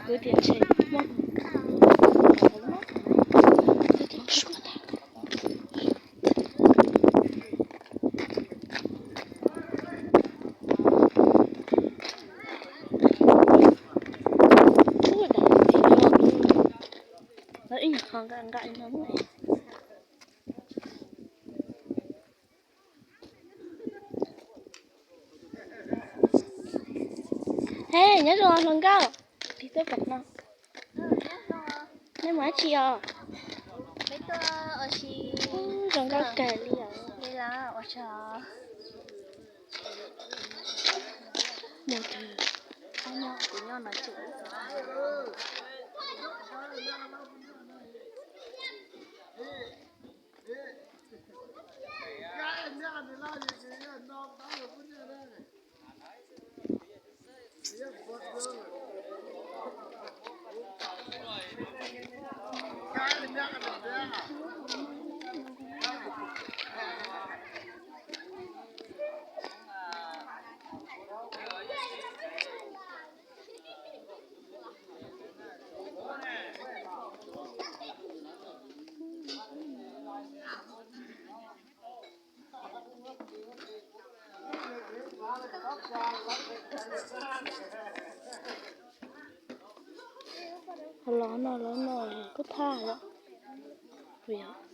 Kwv tij Ntshe Hmoob. Lawv ib nyuag qho nqa nqa no. He, nyob zoo hluas nkauj. Tig tuaj pom no. Nej mus dab tsi os? Zoo nkauj kawg li os. Mus twg? Los no, los no, koj thaj yom.